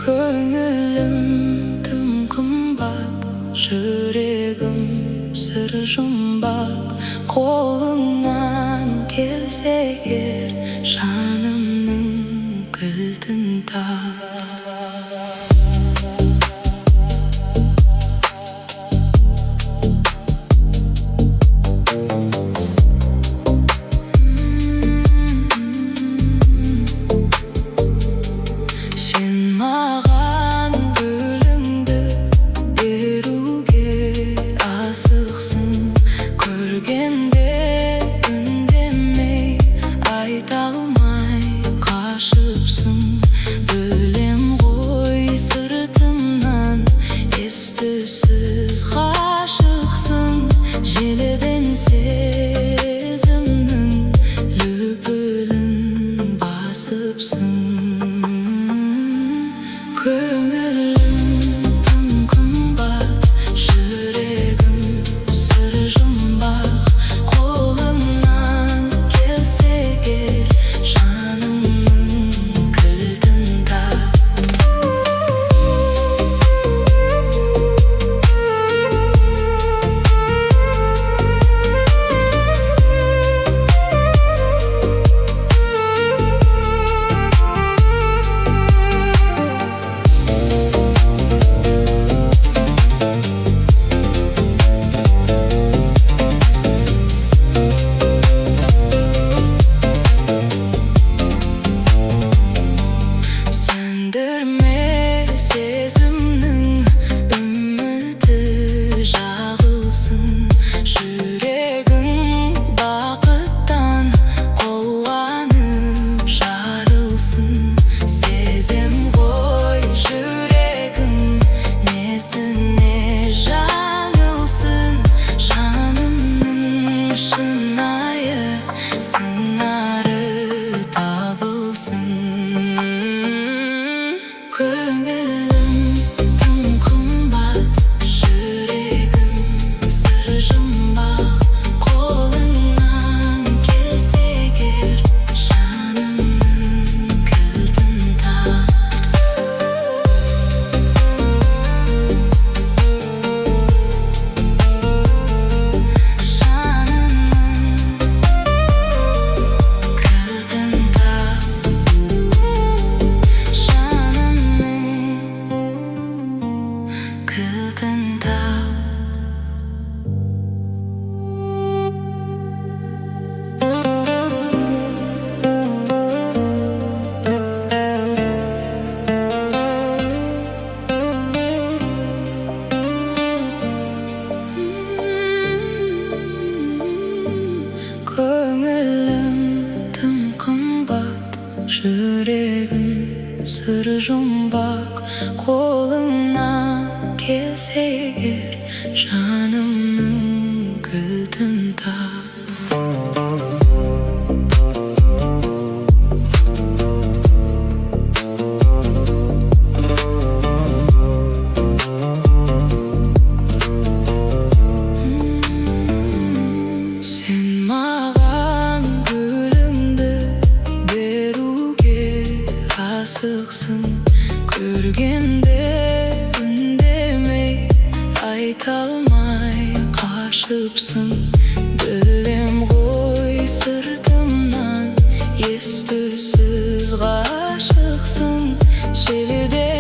Көңілім тым қымбат, жүрегім сыр жұмбақ. Қолыңнан келсе егер, жанымның кілтін тап. Сен маған гүліңді беруге асықсың. Көргенде үндемей, айта алмай қашыпсың. Білем ғой, сыртымнан ес-түссіз ғашықсың. Желіден сезімнің лүпілін басыпсың. Көңілім тым қымбат, жүрегім сыр жұмбақ. Қолыңнан келсе егер, жанымның кілтін тап. Сөндірме сезімнің үміті жағылсын. Жүрегің бақыттан қуанып жарылсын. Сезем ғой, жүрегім несіне жаңылсын. Жанымның шынайы сыңары табылсын. Көңілім тым қымбат, жүрегім сыр жұмбақ. Қолыңнан келсе егер, жанымның кілтін тап. Жанымның кілтін тап. Жанымның кілтін тап. Көңілім тым қымбат, жүрегім сыр жұмбақ. Қолыңнан келсе егер, жанымның кілтін тап. Сен маған гүліңді беруге асықсың. Көргенде үндемей, айта алмай қашыпсың. Білем ғой, сыртымнан ес-түссіз ғашықсың. Желіде